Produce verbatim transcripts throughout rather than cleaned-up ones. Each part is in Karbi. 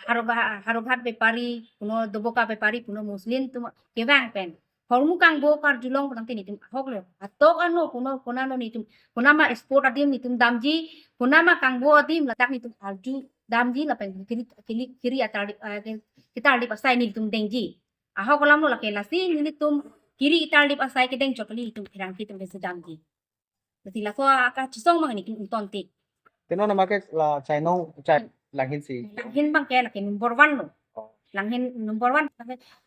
Howraghat, Howraghat bepari, puno Doboka bepari, puno Muslim atum kevang pen hormu kangbo karjulong pulangte nelitum ahok lo. Atok ano puno konat lo nelitum, konatma sport adim nelitum damji, konatma kangbo adim ladak nelitum arju damji lapen kiri, kiri, kiri atarlip, eh, ketarlip asai nelitum dengji. Ahok alam lo lake, lasi nelitum kiri tarlip asai kedeng chot kali nelitum pherangke atum pensi damji. Lasi laso akachesong abang nelitum ingtonte. Te non nama ke la chainong chai langhin si. Langhin abang ke lake number one lo. Oh. Langhin number one.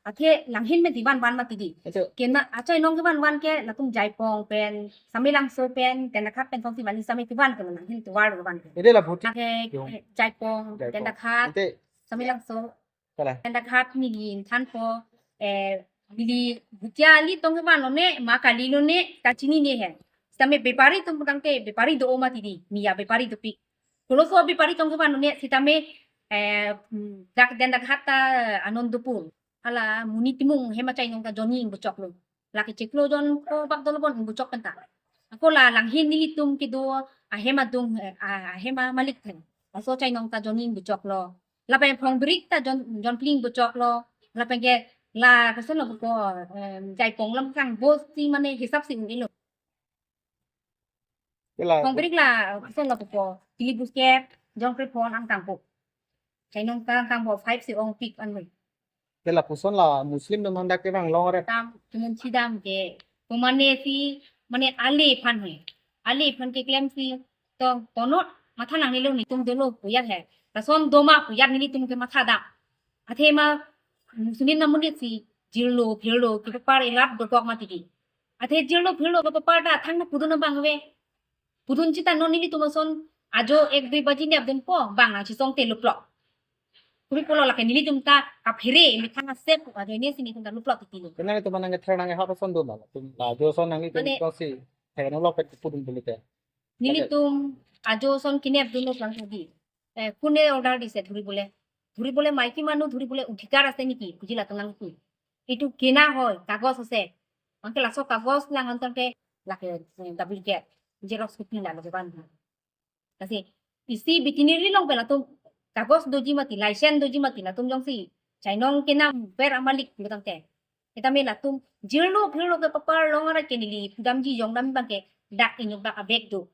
Athe langhin me divan van mati di. Ito. Kena achainong kevan van ke latum Jaipong pen, Samelangso pen, Tendakhat pen, tongsi van sami kevan ke langhin tovar van ke. Ede la bhuti. Ake, Yung. eh, Jaipong, Jaipong. Tendakhat, Ante. Samelangso. Kala. Tendakhat neli thanpo, eh, neli Bhutia ali tong kevan lone, ma kali lone, kachinine he. Sitame bepari atum pulangte, bepari do-o mati di, Miya bepari dopik. Koloso bepari tong kevan lone, sitame, eh, mm, dak Tendakhat ta Anandapur. Hala Muni Timung ahem achainong ta Johnny ingbuchok lo. Lake chiklo jon ko bak dolo bon ingbuchok penta. Ako la langhin nelitum kedo ahem adung, eh, a-, ahem amalik the. Laso achainong ta Johnny ingbuchok lo. Lapen Phongbrik ta John, John Pling ingbuchok lo. Lapen ke la koson lo ko, em, Jaipong lam kangbo si mane hisap si un-elo. Ke la Phongbrik la koson lo ko, Philip Buskep, John Krepon angkang ko. Chainong ta kangbo five si ongpik anlo. Ke lapuson la Muslim atum dak kevang long re. Tam, tumun chidam ke, pemane si, mane ale aphan he. Ale aphan keklem si, to, tonot, matha nangnelo nelitum dolo pu ajat he. Lason doma pu ajat nelitum ke matha dam. Athema, Muslim amonit si, jirlo, phirlo, kepapar elat dokok mati di. Athe jirlo, phirlo, kepapar ta, thangta pudun abang ave. Pudun chita non nelitum ason ajo ek dui baji nepdunpo, bang nangchesongte luplok. Kuri pulo lake nelitum ta kaphere, methang asep, ajo ini si nelitum ta luplok titi lo. Kena itu manang ther nang hap ason do ma. Tum la jo son nang itu Mane- kong si ther nang lok pet pudun pulite. Nelitum ajo ason kenepdunlo pulang tadi. Eh, কোনে order দিছে ধৰিবলে? ধৰিবলে মাইকী মানুহ ধৰিবলে অধিকাৰ আছে নেকি? বুজিলা তোমালোকে? এইটো কেনা হয়, কাগজ আছে। Angke laso kagoz lang antang te lake, eh, duplicate, xerox copy la lake ban. Lasi isi bitiniri long pen latum kagoz doji mati, license doji mati, latum jongsi chainong kenam per amalik lo tangte. Sitame latum jirlo phirlo kepapar long arat ke neli pudamji jongdam abang ke dak inuk dak abek do.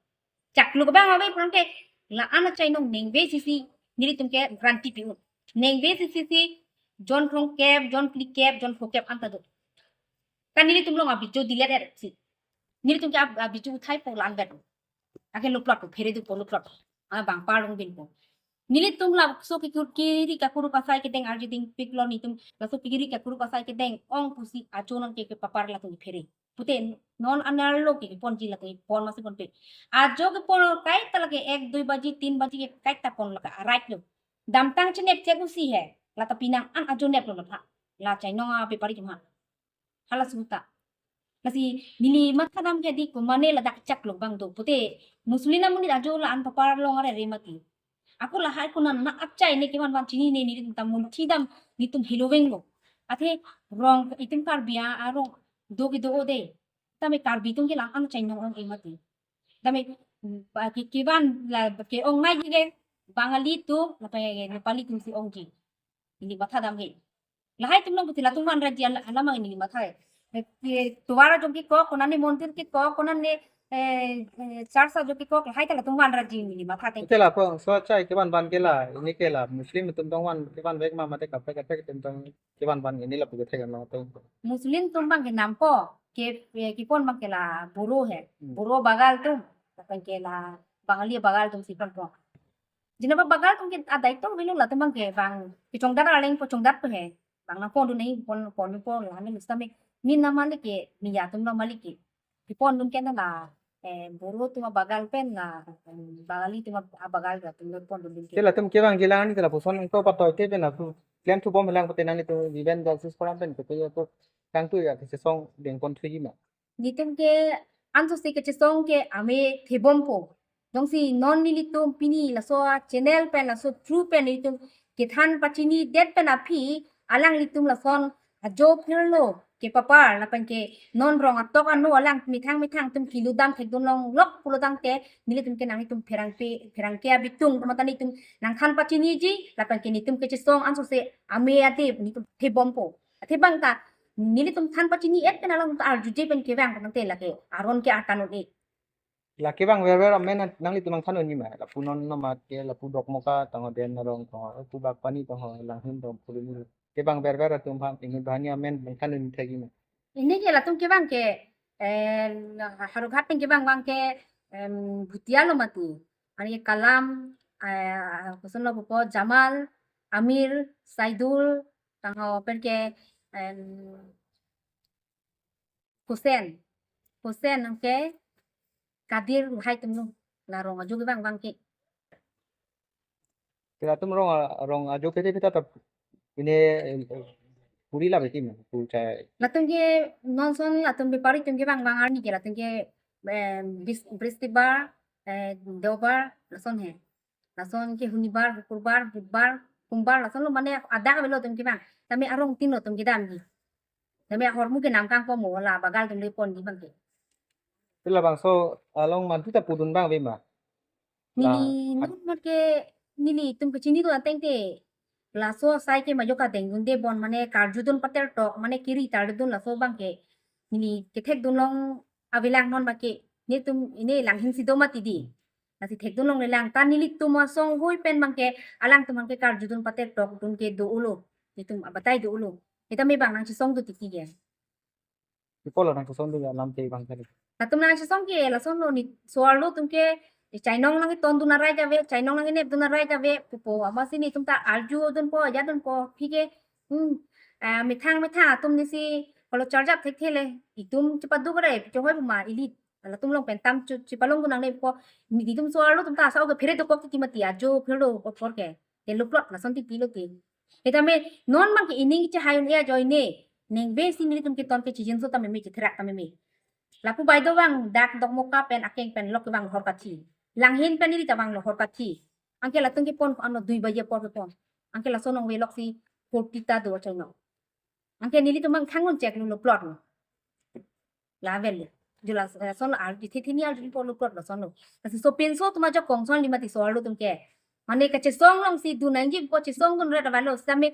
Chaklo abang ave pulangte la-an achainong ningve sisi nelitum ke guarantee pi-un. Ningve sisi si jon throngkep, jon phlikep, jon phokep anta do. Kan nelitum long abiju dilet er si. Nelitum ke ab-, abiju uthaipo la-an bet. Ake luplot, phere dopo luplot. Ah, bang parlong binpo. Nelitum laso kekur kiri kakuru kasai kedeng arjuding piklo nelitum. Laso kiri kakuru kasai kedeng ong pusi ajo non ke kepapar latum phere. Pute non anerlo ke ponji latum pon masi ponpe. Ajo kepon kaita lake ek dui baji, tin baji ke kaita pon lake arai lo. Damtang chenep chek usi he. Lata pinang an ajo neplo lata. La chainong abepari atum ha. Hala suta. Lasi neli mathadam ke di ko mane ladak chaklo abang do. Pute Muslim amonit ajo la-an papar long arere mati. Ako lahai konat achai ne kevan van chinine nelitum ta munthidam nelitum hiloveng lo. Athe rong itum Karbi a-, arong do kedo-o de. Tame Karbi atum ke la-an chainong ong-e mati. Tame, mm, ba ke, kevan la ke-ong nai ke Bangali atum, lapen Nepali atum si ongji. Neli mathadam ke. Lahai atum long pute latum vanraji al-, alam neli matha. Eh, eh, tovar ajo kekok, konane mondir kekok, konane, eh, eh, church ajo kekok, lahai ta latum vanraji neli matha te. Ite la ko, so achai kevan van ke la, ini ke la, Muslim atum tong van, kevanvek ma mate kaprek kaprek atum tong kevan van ini lapu kethek ano tong. Muslim atum abang ke nampo, ke, eh, kepon abang ke la Boro he. Hmm. Boro Bagal atum, lapen ke la Bangali Bagal atum si ponpo. Jina ba Bagal atum ke adai tong velo latum abang ke bang kechongdat arleng po chongdatpo he. Bang nangpondun nai pon, ponpo la nang sitame min namalik ke Miya atum namalik ke. Kepondun ke na la, eh, Boro atum a-Bagal pen la, em, Bangali atum a-Bagal latum pondun ke. Ke latum kevangji lang ni ke lapuson ko patoi te pen lapu klem thubom lang pute nanglitum event organizers program pen pute ko kangtui ya kachesong dengpon thuji ma. Nelitum ke ansose kachesong ke ame thebompo. Jongsi non nelitum pini laso a-channel pen laso through pen nelitum kethan pachinidet pen aphi alanglitum lason ajo phirlo, kepapar lapen ke non rong atok ano alang methang methang atum keludam thekdun longlok pulo tangte nelitum ke nanglitum pherangke pherangke abitung atum ta nelitum nangthan pachiniji lapen ke nelitum kechesong ansose ame ade nelitum thebompo. Athe bang ta nelitum than pachini-et pen along ta arjuje pen kevang tangte lake aron ke arkan un-e. La kevang verver amen nanglitum nangthan un-e ma? Lapu non Nomat ke, lapu Dokmoka tangho, den arong tangho, lapu Bagpani tangho, Langhin tangho, Phuloni. Kevang verver atum aphan, inut banghini amen nangthan un-e thek-i ma? Ini ke latum kevang ke, eh, Howraghat pen kevang vang ke, em, Bhutia lo mati. Ani Kalam, eh, koson lo pupo, Jamal, Amir, Saidul, tangho pen ke, em, Hussain. Hussain ke Kadir lahai atum lo. La rong ajo kevang vang ke. Ke latum rong, rong ajo pete pete ta ini, eh, puri la beti ma, pu chai. Latum ke non son latum bepari atum kevang vang arni ke latum ke, eh, bis-, Bristibar, eh, Deobar, lason he. Lason ke Hunibar, Hukurbar, Budbar, Humbar, lason lo mane adak avelo atum kevang. Tame arong tin lo atum kedamji. Tame ahormu ke namkang po mo la bagal atum le ponji bang ke. Te labangso along mantu ta pudun bang ave ma? Neli la- non mat ke nelitum kechini do ateng te. Laso asai ke majok adeng dunde bon mane karjudun pater tok mane kiri tardun laso bang ke. Neli kethekdun long avelang non bang ke. Netum ini Langhin si do mati di. Lasi thekdun longlelang ta nelitum asong hui pen bang ke alangtum bang ke karjudun pater tokdun ke do-olo. Netum abatai do-olo. Ita me bang nangchesong do titi ke. Ipo lo nangchesong do ya lam ke bang kali. Latum nangchesong ke lason lo ni so-arlo atum ke chainong nangtondun arai jave, chainong nangnepdun arai jave, pupo amatsi netum ta arjudunpo, ajatdunpo, aphi ke, hmm, ah, methang methang atum nisi kolo charjap thekthe le, itum chepaduk re, chohoi puma ili, latum along pen tam chu, chepalongdun nangne pupo, netum so-arlo atum ta asa oke phere dokok titi mati, ajo phere dokok ke, te lo plot, lason titi lo ke. Ita me non bang ke ining chehai un-e ajoine, ningve si nelitum keton kechijinso ta meme, chetherak ta meme. Lapu bai do bang dak Dokmoka pen akeng pen lok kevang Horkathi. Langhin pen neli ta vanglo Horkathi. Anke latum kepon ano dui baje apor kepon. Anke lason ong velok si forty ta do chainong. Anke nelitum bang thangnun chek lo plot lo. La vel lo. Jula, eh, son ar di thethini ar di po lo plot lason lo. Lasi sopinso atum ajakong son li mati so-arlo atum ke. Mane kachesong long si dun nangji po chesongdun ret avelo sitame,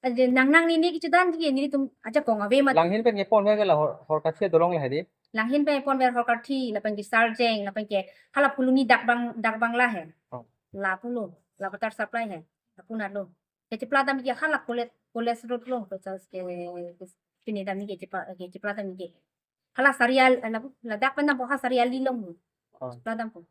eh, nang nang nini kechedan ji nelitum ajakong ave mati. Langhin pen kepon ave ke la Hor-, Horkathi dolong le hadi. Langhin pen ponver Horkathi, lapen ke Sarjeng, lapen ke hala Phuloni dak bang, dak bangla he. Oh. Lapu lo, la water supply he. Lapu na lo. Kechepla dam ke hala College, College Road lo, ke chas ke, ke pini dam ke chepla, kechepla dam ke. Hala Sarial, lapu, ladak pen dam po ha Sariali lo. Oh. Chepla dam po.